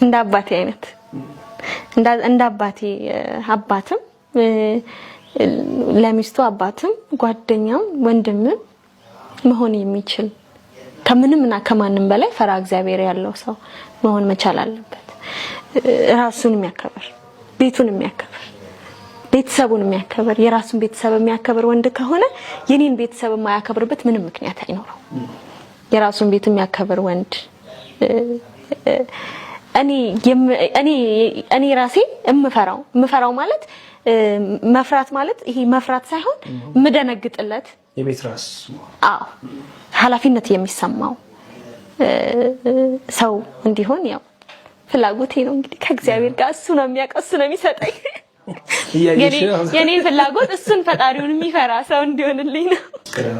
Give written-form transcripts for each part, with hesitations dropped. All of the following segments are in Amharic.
እንደ አባቴ አይነት፣ እንደ አባቴ፣ አባትም ለሚስቱ አባትም ጓደኛም ወንድምም መሆን የሚችል፣ ከምንም እና ከማንም በላይ ፈሪሃ እግዚአብሔር ያለው ሰው መሆን መቻል አለበት። ራሱን የሚያከብር፣ ቤቱን የሚያከብር፣ ቤተሰቡን የሚያከብር፣ የራሱን ቤተሰብ የሚያከብር ወንድ ከሆነ የኔን ቤተሰብ የማያከብርበት ምንም ምክንያት አይኖረው። የራሱን ቤት የሚያከብር ወንድ፣ እኔ እኔ እኔ ራሴ የምፈራው ማለት፣ መፍራት ማለት ይሄ መፍራት ሳይሆን የምደነግጥለት የቤት ራስ። አዎ፣ ኃላፊነት የሚሰማው ሰው እንዲሆን ያው ፍላጎቴ ነው። እንግዲህ ከእግዚአብሔር ጋር እሱ ነው የሚያውቀው፣ እሱ ነው የሚሰጠኝ። የኔ ፍላጎት እሱን ፈጣሪውን የሚፈራ ሰው እንዲሆንልኝ ነው።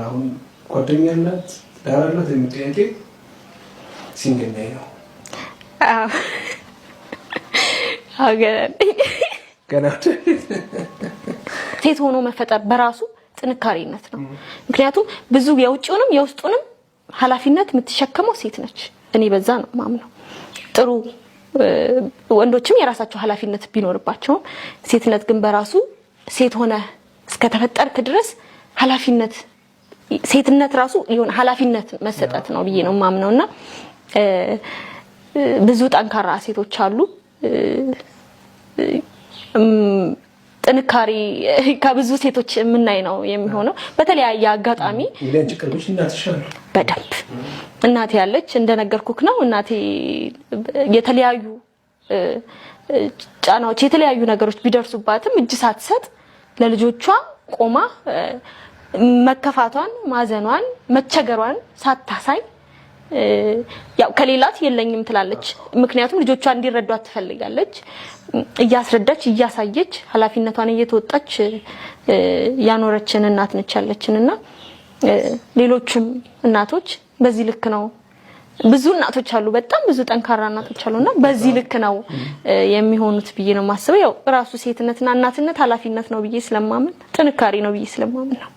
አሁን ጓደኛ አላት፣ ትዳር አላት የሚል ጥያቄ single ነኝ ነው? አዎ፣ ገና ነኝ። ገና። ሴት ሆኖ መፈጠር በራሱ ጥንካሬነት ነው። ምክንያቱም ብዙ የውጭውንም የውስጡንም ኃላፊነት የምትሸከመው ሴት ነች። እኔ በዛ ነው ማምነው። ጥሩ ወንዶችም የራሳቸው ኃላፊነት ቢኖርባቸውም ሴትነት ግን በራሱ ሴት ሆነ እስከተፈጠርክ ድረስ ኃላፊነት፣ ሴትነት ራሱ የሆነ ኃላፊነት መሰጠት ነው ብዬ ነው የማምነው። እና ብዙ ጠንካራ ሴቶች አሉ። ጥንካሬ ከብዙ ሴቶች የምናይ ነው የሚሆነው በተለያየ አጋጣሚ። በደንብ እናቴ ያለች እንደነገርኩክ ነው። እናቴ የተለያዩ ጫናዎች፣ የተለያዩ ነገሮች ቢደርሱባትም እጅ ሳትሰጥ ለልጆቿ ቆማ፣ መከፋቷን፣ ማዘኗን፣ መቸገሯን ሳታሳይ፣ ያው ከሌላት የለኝም ትላለች። ምክንያቱም ልጆቿ እንዲረዷት ትፈልጋለች። እያስረዳች፣ እያሳየች፣ ኃላፊነቷን እየተወጣች ያኖረችን እናት ነች ያለችን። እና ሌሎችም እናቶች በዚህ ልክ ነው። ብዙ እናቶች አሉ፣ በጣም ብዙ ጠንካራ እናቶች አሉና በዚህ ልክ ነው የሚሆኑት ብዬ ነው የማስበው። ያው ራሱ ሴትነትና እናትነት ኃላፊነት ነው ብዬ ስለማምን፣ ጥንካሬ ነው ብዬ ስለማምን ነው።